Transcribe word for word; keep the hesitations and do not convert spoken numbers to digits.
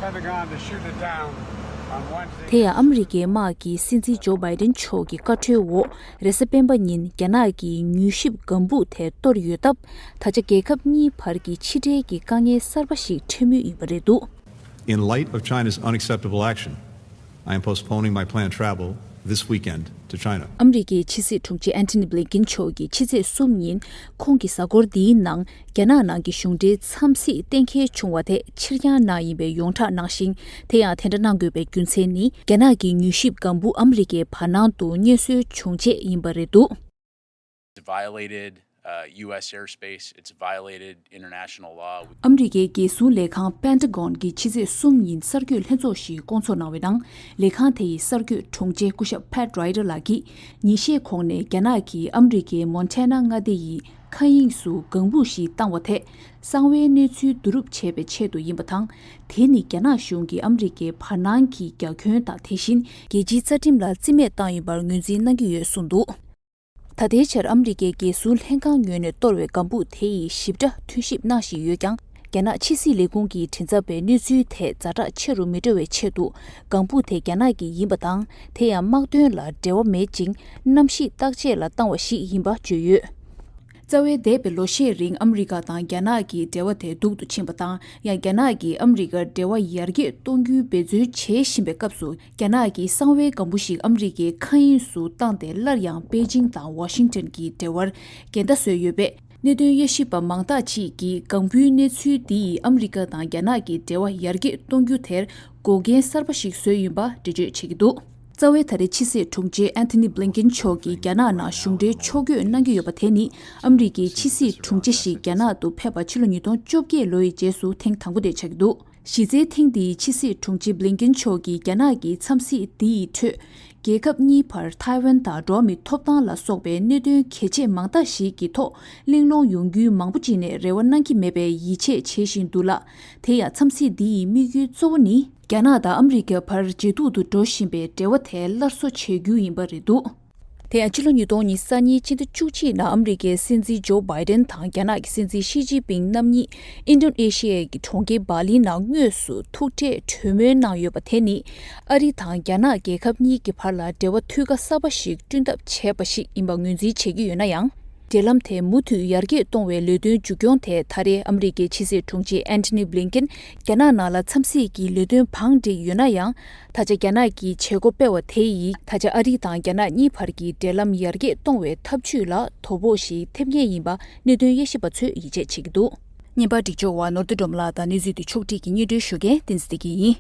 Pentagon to shoot it down on Wednesday. དེ་ཡང་ཨ་མི་རི་ཀའི་དམག་གིས་སྲིད་འཛིན་ཇོ་བྷའི་ཏན་མཆོག་གི་བཀའ་འཁྲོལ་འོག་རེས་གཟའ་སྤེན་པ་ཉིན་རྒྱ་ནག་གི་མྱུལ་ཞིབ་ལྒང་བུ་དེ་གཏོར་ཡོད་སྟབས། ད་ཆ་རྒྱལ་ཁབ་གཉིས་བར་གྱི་ཕྱི་འབྲེལ་གྱི་དཀའ་ངལ་གསར་པ་ཞིག་འཕྲད་མུས་ཡིན་པ་རེད་འདུག In light of China's unacceptable action, I am postponing my planned travel this weekend to China. ཨ་མི་རི་ཀའི་ཕྱི་སྲིད་དྲུང་ཆེ་ཨན་ཐོ་ནི་བྷི་ལིན་ཀིན་མཆོག་གིས་ཕྱི་ཚེས་གསུམ་ཉིན་ཁོང་གི་གཟའ་འཁོར་འདིའི་ནང་རྒྱ་ནག་ནང་གི་གཞུང་འབྲེལ་འཚམས་གཟིགས་གཏན་འཁེལ་བྱུང་བ་དེ་ཕྱིར་འགྱངས་གནང་ཡིན་པའི་ཡོངས་གྲགས་གནང་ཞིང་། དེ་ཡང་དེ་འདྲ་གནང་དགོས་པའི་རྒྱུ་མཚན་ནི། རྒྱ་ནག་གི་མྱུལ་ཞིབ་ལྒང་བུ་ཨ་མི་རི་ཀའི་བར་སྣང་དུ་སྙན་སོར་བྱུང་རྗེས་ཡིན་པ་རེད་འདུག Violated, uh, U S airspace. It's violated international law. ཨ་མི་རི་ཀའི་རྒྱལ་སྲུང་ལས་ཁང་པེན་ཊ་གོན་གྱིས་ཕྱི་ཚེས་གསུམ་ཉིན་གསར་འགོད་ལྷན་ཚོགས་ཤིག་བསྐོང་ཚོགས་གནང་བའི་ནང་། ལས་ཁང་དེ་ཡི་གསར་འགོད་དྲུང་ཆེ་སྐུ་ཞབས་ཕེཊ་རའི་ཊར་ལགས་ཀྱིས། ཉིན་ཤས་གོང་ནས་རྒྱ་ནག་གིས་ཨ་མི་རི་ཀའི་མོན་ཊེ་ན་མངའ་སྡེ་ཡི་མཁའ་དབྱིངས་སུ་ལྒང་བུ་ཞིག་བཏང་བ་དེ། གསང་བའི་གནས་ཚུལ་བསྡུ་རུབ་བྱེད་པའི་ཆེད་དུ་ཡིན་པ་དང་། དེ་ནི་རྒྱ་ནག་གཞུང་གིས་ཨ་མི་རི་ཀའི་བར་སྣང་གི་རྒྱ་ཁྱོན་དང་། དེ་བཞིན་རྒྱལ་སྤྱིའི་རྩ་ཁྲིམས་ལ་རྩིས་མེད་བཏང་ཡོད་པར་ངོས་འཛིན་གནང་གི་ཡོད་གསུངས་འདུག་ད་ལྟའི་ཆར་ཨ་མི་རི་ཀའི་རྒྱལ་སྲུང་ལྷན་ཁང་ངོས་ནས་གཏོར་བའི་ལྒང་བུ་དེ་ཡི་ཞིབ་ཕྲ་ཐོན་ཞིབ་གནང་བཞིན་ཡོད་ཀྱང་། རྒྱ་ནག་ཕྱི་སྲིད་ལས་ཁུངས་ཀྱི་མགྲིན་ཚབ་པས་གནས་ཚུལ་དེ་ཛ་དྲག་ཆེ་རུ་མི་འགྲོ་བའི་ཆེད་དུ། ལྒང་བུ་དེ་རྒྱ་ནག་གི་ཡིན་པ་དང་། དེ་ཡང་དམག་དོན་ལ་འབྲེལ་བ་མེད་ཅིང་། གནམ་གཤིས་བརྟག་དཔྱད་ལ་བཏང་བ་ཞིག་ཡིན་པ་བརྗོད་ཡོད། རྩ་བའི་འདས་པའི་ལོ་ཤས་རིང་ཨ་མི་རི་ཀ་དང་རྒྱ་ནག་གི་འབྲེལ་བ་དེ་སྡུག་ཏུ་ཕྱིན་པ་དང་། ཡང་རྒྱ་ནག་གིས་ཨ་མི་རི་ཀར་འབྲེལ་བ་ཡར་རྒྱས་གཏོང་རྒྱུའི་འབད་བརྩོན་བྱེད་བཞིན་པའི་སྐབས་སུ། རྒྱ་ནག་གིས་གསང་བའི་ལྒང་བུ་ཞིག་ཨ་མི་རི་ཀའི་མཁའ་དབྱིངས་སུ་བཏང་སྟེ། སླར་ཡང་པེ་ཅིང་དང་ཝ་ཤིང་ཊོན་གྱི་འབྲེལ་བར་འགལ་ཟླ་བཟོས་ཡོད་པས། གནད་དོན་དབྱེ་ཞིབ་པ་མང་དག་ཅིག་གིས་ལྒང་བུའི་གནས་ཚུལ་འདི་ཡིས་ཨ་མི་རི་ཀ་དང་རྒྱ་ནག་གི་འབྲེལ་བ་ཡར་རྒྱས་གཏོང་རྒྱུ་དེར་འགོག་རྐྱེན་གསར་པ་ཞིག་བཟོས་ཡིན་པ་འགྲེལ་བརྗོད་བྱེད་ཀྱི་འདུག་རྩ་བའི་ད་རེས་ཕྱི་སྲིད་དྲུང་ཆེ་ཨན་ཐོ་ནི་བྷི་ལིན་ཀིན་མཆོག་གིས་རྒྱ་ནག་ནང་གཞུང་འབྲེལ་ཕྱོགས་བསྐྱོད་གནང་གི་ཡོད་པ་དེ་ནི། ཨ་མི་རི་ཀའི་ཕྱི་སྲིད་དྲུང་ཆེ་ཞིག་རྒྱ་ནག་ཏུ་ཕེབས་པ་ཕྱི་ལོ་ཉིས་སྟོང་བཅོ་བརྒྱད་ལོ་ཡི་རྗེས་སུ་ཐེངས་དང་པོ་དེ་ཆགས་ཀྱི་འདུག་གཞི་རྩའི་ཐེངས་འདིའི་ཕྱི་སྲིད་དྲུང་ཆེ་བྷི་ལིན་ཀིན་མཆོག་གིས་རྒྱ་ནག་གི་འཚམས་གཟིགས་འདི་ཡི་ཁྲོད། རྒྱལ་ཁབ་གཉིས་བར་ཐའེ་ཝན་དང་འགྲོ་བ་མིའི་ཐོབ་ཐང་ལ་སོགས་པའི་གནད་དོན་གལ་ཆེ་མང་དག་ཞིག་གི་ཐོག་གླེང་སློང་ཡོང་རྒྱུའི་མང་པོ་ཅིག་ནས་རེ་བ་གནང་གི་མེད་པའི་ཡིད་ཆེས་བྱེད་བཞིན་འདུག་ལ། དེ་ཡང་འཚམས་གཟིགས་འདི་ཡི་དམིགས་ཡུལ་གཙོ་བོ་ནི། རྒྱ་ནག་དང་ཨ་མི་རི་ཀའི་བར་ཇེ་སྡུག་ཏུ་འགྲོ་བཞིན་པའི་འབྲེལ་བ་དེ་སླར་གསོ་བྱེད་རྒྱུ་ཡིན་པ་རེད་འདུག་དེ་ཡང་ཕྱི་ལོ་ཉིས་སྟོང་ཉེར་གཉིས་ཕྱི་ཟླ་བཅུ་གཅིག་ནང་ཨ་མི་རི་ཀའི་སྲིད་འཛིན་ཇོ་བྷའི་ཏན་དང་རྒྱ་ནག་གི་སྲིད་འཛིན་ཞི་ཅིན་ཕིང་རྣམ་གཉིས་ཨིན་ཌོ་ནེ་ཤི་ཡའི་གྲོང་ཁྱེར་སྦ་ལི་ནང་དངོས་སུ་ཐུག་འཕྲད་གྲོས་མོལ་གནང་ཡོད་པ་དེ་ནི། ཨ་རི་དང་རྒྱ་ནག་རྒྱལ་ཁབ་གཉིས་ཀྱི་བར་ལ་འབྲེལ་བ་འཐུས་ཀ་གསར་པ་ཞིག་བསྐྲུན་ཐབས་བྱས་པ་ཞིག་ཡིན་པ་ངོས་འཛིན་བྱེད་ཀྱི་ཡོད་ན་ཡང་། འབྲེལ་ལམ་དེ་མུ་མཐུད་ཡར་རྒྱས་གཏོང་བའི་ལས་དོན་མཇུག་སྐྱོང་དེ་ད་རེས་ཨ་མི་རི་ཀའི་ཕྱི་སྲིད་དྲུང་ཆེ་ཨན་ཐོ་ནི་བྷི་ལིན་ཀིན་རྒྱ་ནག་ནང་ལ་འཚམས་གཟིགས་ཀྱི་ལས་དོན་བང་བསྒྲིགས་ཡོད་ན་ཡང་། ད་ཆ་རྒྱ་ནག་གིས་བྱེད་སྒོ་སྤེལ་བ་དེ་ཡིས་ད་ཆ་ཨ་རི་དང་རྒྱ་ནག་གཉིས་བར་གྱི་འབྲེལ་ལམ་ཡར་རྒྱས་གཏོང་བའི་ཐབས་ཇུས་ལ་དོ་ཕོག་ཞིག་ཐེབས་ངེས་ཡིན་པ་གནད་དོན་དབྱེ་ཞིབ་པ་ཚོས་ཡིད་ཆེས་བྱེད་ཀྱི་འདུག་བརྙན་པར་སྒྲིག་ཕྱོགས་པ་ནོར་བུ་སྒྲོལ་མ་ལགས་དང་གནས་ཚུལ་དེ་ཕྱོགས་སྒྲིག་གིས་སྙན་སྒྲོན་ཞུ་མཁན་བསྟན་འཛིན་བདེ་སྐྱིད་ཡིན།